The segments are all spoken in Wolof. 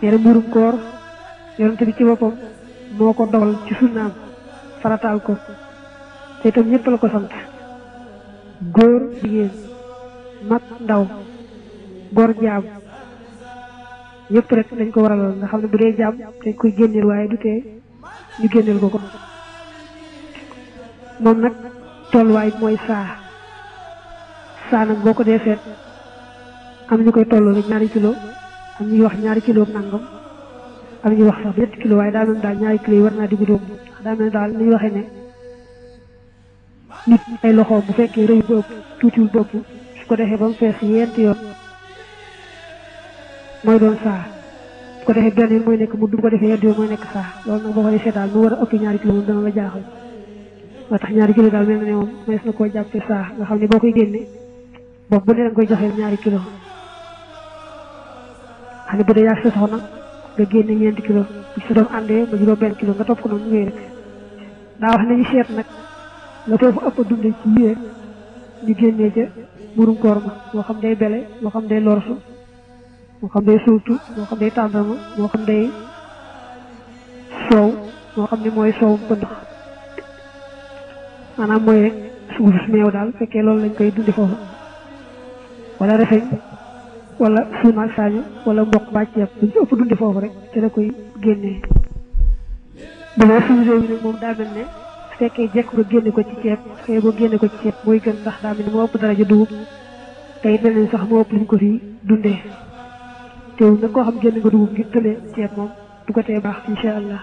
neena murum koor yonent bi ci boppam moo ko dogal ci sunnaam farataal ko te itam ñëpp la ko sant góor jigéen mag ndaw góor jaam ñëpp rek dañ ko waraloon nga xam ne bu dee jaam dañ koy génneel waaye du tee ñu génneel ko moom nag tolluwaay mooy saa nag boo ko dee seet am ñu koy tolloo rek ñaari kilo am ñuy wax ñaari kilo nangam am ñuy wax sax ñetti kilo waaye daa mel daal ñaari kilo yi war naa diggu dóom daa mel daal ni ñu waxee ne nit ay loxo bu fekkee rëy bopp tuutiwul bopp su ko defee ba mu fees yent yoon mooy doon saa bu ko defee benn yoon mooy nekk mudd bu ko defee yent yoon mooy nekk saa loolu nag boo ko defee daal mu war a ëpp ñaari kilo moom dana la jaaxal moo tax ñaari kilo daal mel na ne moom mënees na koo jàppee saa nga xam ne boo koy génne bopp bu ne danga koy joxee ñaari kilo xam ne bu dee yaa sa soxna nga génne ñeenti kilo bu sa doom àndee ba juróom benn kilo nga topp ko noonu ngay rek daa wax nañu seet nag la foofu ëpp a dunde ci yére ñu génnee ca murum koor ma moo xam day bele moo xam day lorsu moo xam day suutu moo xam day tàndarma moo xam day soow moo xam ne mooy soowum pëndax maanaam mooy rek sunguf meew daal fekkee loolu lañ koy dunde foofu wala refeñ wala suunaak saañu wala mboq bàcc yàpp buñ ci ëpp dunde foofu rek te la koy génnee bu dee suñu réew mi nag moom daa mel ne su fekkee jekk nga génne ko ci ceeb xëy boo génne ko ci ceeb mooy gën ndax daa mel ne moo ëpp daraja dugub te it mel ne sax moo ëpp liñ ko fi dundee teewul nag koo xam génne nga dugub ngir tëlee ceeb moom du ko tee baax insha allah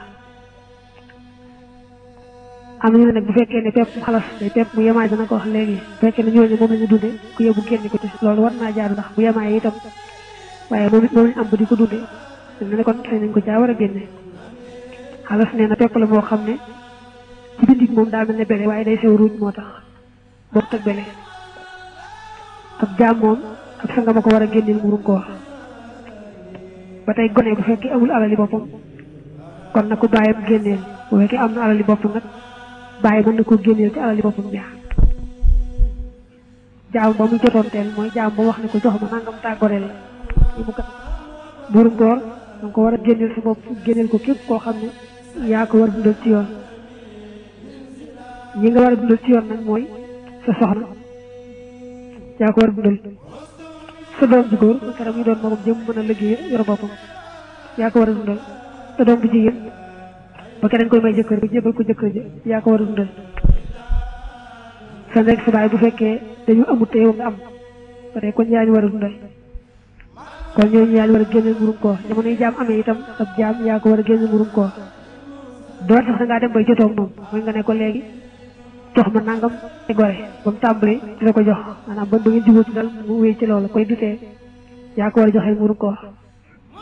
am nañu nag bu fekkee ne pepp mu xalas day pepp mu yemaay dana ko wax léegi bu fekkee ne ñooñu moom la ñu dunde ku yóbbu génne ko ci loolu war naa jaaru ndax bu yemaay itam waaye moom lañ am ba di ko dunde dañ ne kon xëy nañ ko caa war a génne xalas nee na pepp la moo xam ne ci bindig moom daa mel ne bele waaye day sew ruuj moo tax bokk ak bele ak jaam moom ak sa nga ma ko war a génneel murum koor ba tey gone bu fekkee amul alali boppam kon na ko bàyyam génneel bu fekkee am na alali boppam nag bàyyi mën na ko génneel ci alali boppam bi jaam ba mu jotoonteel mooy jaam ba wax ne ko jox ma nangam tàggoreel la ñu mu kat murum koor danga ko war a génneel sa bopp génneel ko képp koo xam ne yaa ko war a dundal ci yoon ñi nga war a dundal ci yoon nag mooy sa soxna yaa ko war a dundal sa doom ji góor ba keroog ñu doon moom jëm mën a liggéey yor boppam yaa ko war a dundal sa doom bi jigéen ba keneen koy may jëkkër ba jébal ko jëkkër ji yaa ko war a dundal sa ndey sa baay bu fekkee dañu amut te yow nga am ba tey kon yaa ñu war a dundal kon ñooñu yaa ñu war a génne murum koor jamono yi jaam amee itam ab jaam yaa ko war a génne murum koor doon sax da ngaa dem bay jotoog moom mooy nga ne ko léegi jox ma nangam te gore ba mu tàmbali di la ko jox maanaam ba ngeen jubóo ci dal mu wéy ci loolu koy dutee yaa ko war a joxe murum koor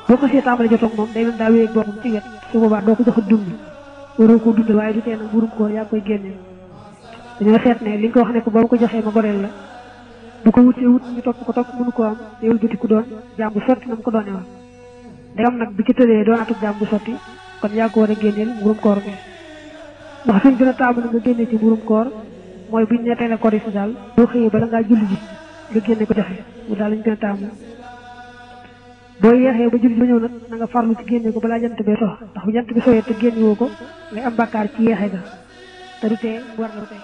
boo ko see tàmbali jotoog moom day mel daa wéy ak boppam ci wet su boobaa doo ko jox dund waroo ko dundal waaye dutee nag murum koor yaa koy génne dañoo seet ne li nga ko wax ne ko boo ko joxee ma goreel la bu ko wutee wut ñu topp ko mënu ko am teewul bëti ku doon jaam bu sotti na mu ko doone woon ndegam nag bi ci tëlee doon atub jaam bu sotti kon yaa ko war a génneel murum koor bi ndax fiñ gën a taamu nga génne ci murum koor mooy buñ ne tey la koor si daal boo xëyee bala ngaa julli ji nga génne ko joxe bu daal lañ gën a taamu boo yeexee ba julli ba ñëw nag na nga farlu ci génne ko balaa jant bee sox ndax bu jant bi soyee te génne woo ko ngay am bàkkaar ci yeexee ga te du tee war la tey